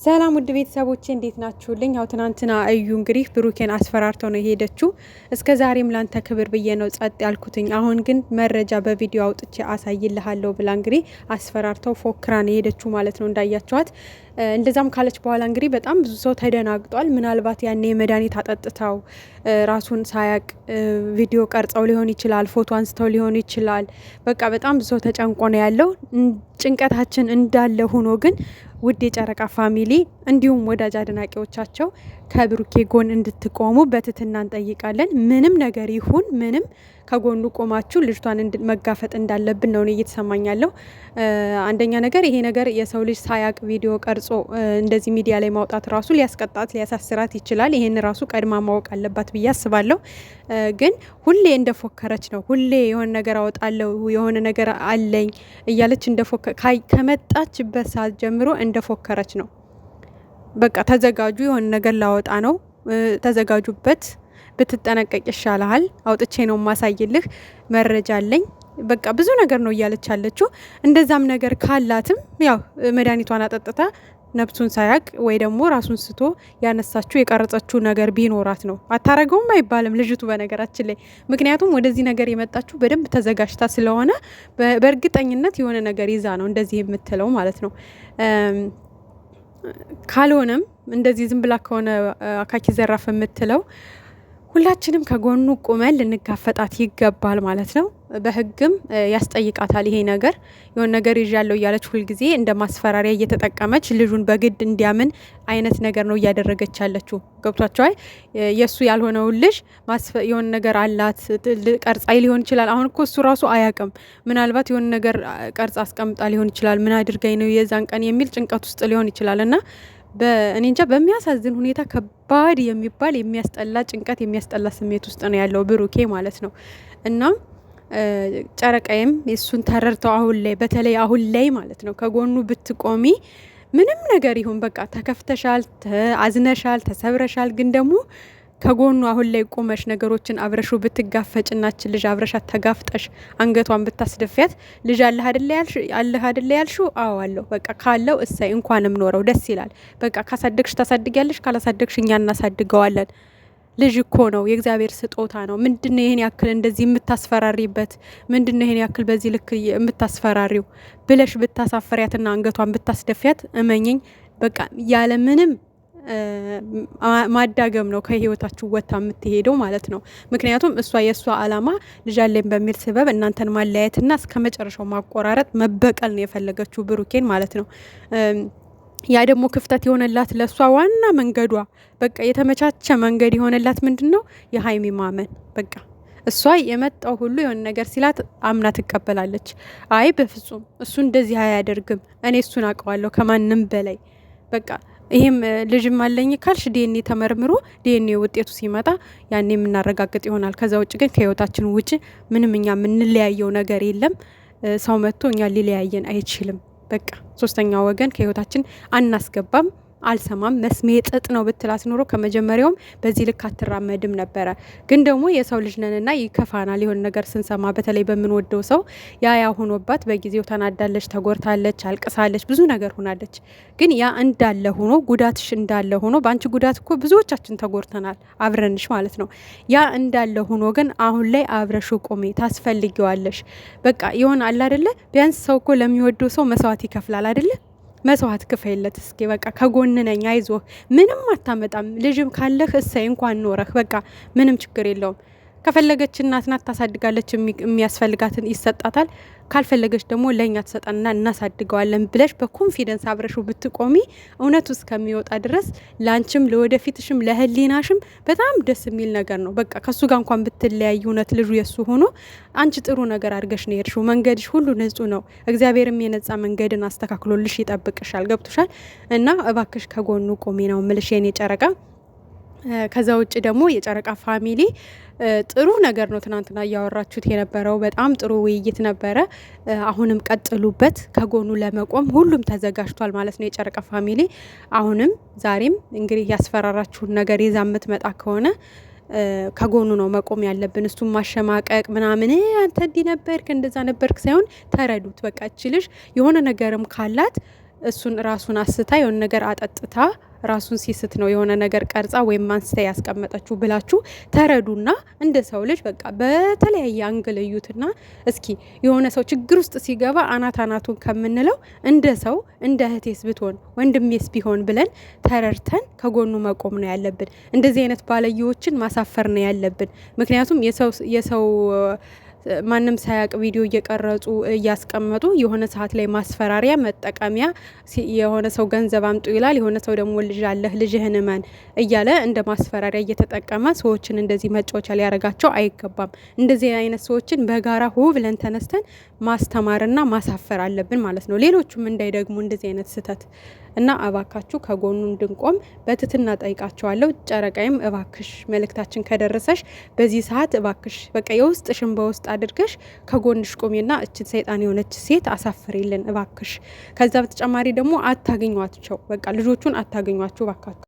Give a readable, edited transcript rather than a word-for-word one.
ሰላም ውድ ቤተሰቦቼ እንዴት ናችሁልኝ? ያው ትናንትና እዩ እንግዲህ ብሩኬን አስፈራርተው ነው የሄደችው። እስከ ዛሬም ላንተ ክብር ብዬ ነው ጸጥ ያልኩትኝ፣ አሁን ግን መረጃ በቪዲዮ አውጥቼ አሳይልሃለሁ ብላ እንግዲህ አስፈራርተው ፎክራ ነው የሄደችው ማለት ነው እንዳያቸዋት። እንደዛም ካለች በኋላ እንግዲህ በጣም ብዙ ሰው ተደናግጧል። ምናልባት ያኔ መድኃኒት አጠጥተው ራሱን ሳያቅ ቪዲዮ ቀርጸው ሊሆን ይችላል፣ ፎቶ አንስተው ሊሆን ይችላል። በቃ በጣም ብዙ ሰው ተጨንቆ ነው ያለው። ጭንቀታችን እንዳለ ሆኖ ግን ውድ የጨረቃ family እንዲሁም ወዳጅ አድናቂዎቻቸው ከብሩኬ ጎን እንድትቆሙ በትህትና እንጠይቃለን። ምንም ነገር ይሁን ምንም ከጎኑ ቆማችሁ ልጅቷን መጋፈጥ እንዳለብን ነው እየተሰማኝ ያለው። አንደኛ ነገር ይሄ ነገር የሰው ልጅ ሳያቅ ቪዲዮ ቀርጾ እንደዚህ ሚዲያ ላይ ማውጣት ራሱ ሊያስቀጣት ሊያሳስራት ይችላል። ይሄን ራሱ ቀድማ ማወቅ አለባት ብዬ አስባለሁ። ግን ሁሌ እንደፎከረች ነው። ሁሌ የሆነ ነገር አወጣለሁ የሆነ ነገር አለኝ እያለች ከመጣችበት ሰዓት ጀምሮ እንደፎከረች ነው። በቃ ተዘጋጁ፣ የሆነ ነገር ላወጣ ነው፣ ተዘጋጁበት፣ ብትጠነቀቅ ይሻልሃል፣ አውጥቼ ነው ማሳይልህ፣ መረጃ አለኝ፣ በቃ ብዙ ነገር ነው እያለች ያለችው። እንደዛም ነገር ካላትም ያው መድኃኒቷን አጠጥታ ነፍሱን ሳያቅ ወይ ደግሞ ራሱን ስቶ ያነሳችው የቀረጸችው ነገር ቢኖራት ነው። አታረገውም አይባልም ልጅቱ በነገራችን ላይ ምክንያቱም ወደዚህ ነገር የመጣችው በደንብ ተዘጋጅታ ስለሆነ በእርግጠኝነት የሆነ ነገር ይዛ ነው እንደዚህ የምትለው ማለት ነው። ካልሆነም እንደዚህ ዝም ብላ ከሆነ አካኪ ዘራፍ የምትለው ሁላችንም ከጎኑ ቁመን ልንጋፈጣት ይገባል ማለት ነው። በህግም ያስጠይቃታል ይሄ ነገር። የሆነ ነገር ይዣለሁ እያለች ሁልጊዜ እንደ ማስፈራሪያ እየተጠቀመች ልጁን በግድ እንዲያምን አይነት ነገር ነው እያደረገች ያለችው። ገብቷቸዋል። የእሱ ያልሆነውን ልጅ የሆነ ነገር አላት ቀርጻይ ሊሆን ይችላል። አሁን እኮ እሱ ራሱ አያውቅም። ምናልባት የሆነ ነገር ቀርጻ አስቀምጣ ሊሆን ይችላል። ምን አድርጋኝ ነው የዛን ቀን የሚል ጭንቀት ውስጥ ሊሆን ይችላል እና በእኔ እንጃ በሚያሳዝን ሁኔታ ከባድ የሚባል የሚያስጠላ ጭንቀት የሚያስጠላ ስሜት ውስጥ ነው ያለው ብሩኬ ማለት ነው። እና ጨረቃዬም የእሱን ተረድተው አሁን ላይ በተለይ አሁን ላይ ማለት ነው ከጎኑ ብትቆሚ ምንም ነገር ይሁን በቃ ተከፍተሻል፣ አዝነሻል፣ ተሰብረሻል ግን ደግሞ ከጎኑ አሁን ላይ ቆመሽ ነገሮችን አብረሹ ብትጋፈጭናችን ልጅ አብረሻት ተጋፍጠሽ አንገቷን ብታስደፊያት ልጅ አለህ አደለ ያልሽው? አዎ አለሁ። በቃ ካለው እሰይ እንኳንም ኖረው ደስ ይላል። በቃ ካሳደግሽ ታሳድጊያለሽ፣ ካላሳደግሽ እኛ እናሳድገዋለን። ልጅ እኮ ነው፣ የእግዚአብሔር ስጦታ ነው። ምንድነው ይሄን ያክል እንደዚህ የምታስፈራሪበት? ምንድነው ይሄን ያክል በዚህ ልክ የምታስፈራሪው ብለሽ ብታሳፈሪያትና አንገቷን ብታስደፊያት እመኝኝ በቃ ያለምንም ማዳገም ነው ከህይወታችሁ ወጥታ የምትሄደው ማለት ነው። ምክንያቱም እሷ የእሷ አላማ ልጅ አለኝ በሚል ስበብ እናንተን ማለያየትና እስከ መጨረሻው ማቆራረጥ መበቀል ነው የፈለገችው ብሩኬን ማለት ነው። ያ ደግሞ ክፍተት የሆነላት ለእሷ ዋና መንገዷ በቃ የተመቻቸ መንገድ የሆነላት ምንድን ነው? የሀይሚ ማመን በቃ እሷ የመጣው ሁሉ የሆነ ነገር ሲላት አምና ትቀበላለች። አይ በፍጹም እሱ እንደዚህ አያደርግም፣ እኔ እሱን አውቀዋለሁ ከማንም በላይ በቃ ይሄም ልጅም አለኝ ካልሽ ዲኤንኤ ተመርምሮ ዲኤንኤ ውጤቱ ሲመጣ ያኔ የምናረጋግጥ ይሆናል። ከዛ ውጭ ግን ከህይወታችን ውጭ ምንም እኛ የምንለያየው ነገር የለም። ሰው መጥቶ እኛ ሊለያየን አይችልም። በቃ ሶስተኛ ወገን ከህይወታችን አናስገባም። አልሰማም መስሜ ጥጥ ነው ብትላት ኖሮ ከመጀመሪያውም በዚህ ልክ አትራመድም ነበረ። ግን ደግሞ የሰው ልጅ ነንና ይከፋናል የሆነ ነገር ስንሰማ፣ በተለይ በምንወደው ሰው ያ ያ ሆኖባት በጊዜው ተናዳለች፣ ተጎድታለች፣ አልቅሳለች፣ ብዙ ነገር ሆናለች። ግን ያ እንዳለ ሆኖ ጉዳትሽ እንዳለ ሆኖ በአንቺ ጉዳት እኮ ብዙዎቻችን ተጎድተናል አብረንሽ ማለት ነው። ያ እንዳለ ሆኖ ግን አሁን ላይ አብረሽ ቆሜ ታስፈልጊዋለሽ። በቃ የሆነ አለ አደለ ቢያንስ ሰው እኮ ለሚወደው ሰው መስዋዕት ይከፍላል አደለ መስዋዕት ክፈይለት እስኪ በቃ ከጎን ነኝ፣ አይዞህ፣ ምንም አታመጣም። ልጅም ካለህ እሰይ እንኳን ኖረህ፣ በቃ ምንም ችግር የለውም። ከፈለገች እናት ናት ታሳድጋለች፣ የሚያስፈልጋትን ይሰጣታል። ካልፈለገች ደግሞ ለእኛ ትሰጠንና እናሳድገዋለን ብለሽ በ confidence አብረሽው ብትቆሚ እውነቱ እስከሚወጣ ድረስ ለአንቺም ለወደፊትሽም ለህሊናሽም በጣም ደስ የሚል ነገር ነው። በቃ ከሱ ጋር እንኳን ብትለያይ እውነት ልጁ የሱ ሆኖ አንቺ ጥሩ ነገር አድርገሽ ነው የሄድሽው። መንገድሽ ሁሉ ንጹህ ነው። እግዚአብሔርም የነጻ መንገድን አስተካክሎልሽ ይጠብቅሻል። ገብቶሻል። እና እባክሽ ከጎኑ ቆሚ ነው ምልሽ የኔ ጨረቃ። ከዛ ውጭ ደግሞ የጨረቃ family ጥሩ ነገር ነው ትናንትና እያወራችሁት የነበረው በጣም ጥሩ ውይይት ነበረ። አሁንም ቀጥሉበት። ከጎኑ ለመቆም ሁሉም ተዘጋጅቷል ማለት ነው። የጨረቃ family አሁንም ዛሬም እንግዲህ ያስፈራራችሁን ነገር ይዛ የምትመጣ ከሆነ ከጎኑ ነው መቆም ያለብን። እሱን ማሸማቀቅ ምናምን አንተ እንዲህ ነበርክ እንደዛ ነበርክ ሳይሆን ተረዱት። በቃ እቺ ልጅ የሆነ ነገርም ካላት እሱን ራሱን አስታ የሆነ ነገር አጠጥታ ራሱን ሲስት ነው የሆነ ነገር ቀርጻ ወይም አንስታ ያስቀመጠችው ብላችሁ ተረዱና እንደ ሰው ልጅ በቃ በተለያየ angle እዩትና እስኪ የሆነ ሰው ችግር ውስጥ ሲገባ አናት አናቱን ከምንለው እንደ ሰው እንደ እህቴስ ብትሆን ወንድሜስ ቢሆን ብለን ተረድተን ከጎኑ መቆም ነው ያለብን። እንደዚህ አይነት ባለየዎችን ማሳፈር ነው ያለብን። ምክንያቱም የሰው ማንም ሳያቅ ቪዲዮ እየቀረጹ እያስቀመጡ የሆነ ሰዓት ላይ ማስፈራሪያ መጠቀሚያ፣ የሆነ ሰው ገንዘብ አምጡ ይላል፣ የሆነ ሰው ደግሞ ልጅ አለህ ልጅህን እመን እያለ እንደ ማስፈራሪያ እየተጠቀመ ሰዎችን እንደዚህ መጫወቻ ሊያደርጋቸው አይገባም። እንደዚህ አይነት ሰዎችን በጋራ ሆ ብለን ተነስተን ማስተማርና ማሳፈር አለብን ማለት ነው። ሌሎቹም እንዳይደግሙ እንደዚህ አይነት ስህተት እና እባካችሁ ከጎኑ እንድንቆም በትትና ጠይቃቸዋለሁ። ጨረቃይም እባክሽ መልእክታችን ከደረሰሽ በዚህ ሰዓት እባክሽ በቃ የውስጥሽን በውስጥ አድርገሽ ከጎንሽ ቆሜና እችን ሰይጣን የሆነች ሴት አሳፍሬልን እባክሽ። ከዛ በተጨማሪ ደግሞ አታገኟቸው፣ በቃ ልጆቹን አታገኟቸው እባካችሁ።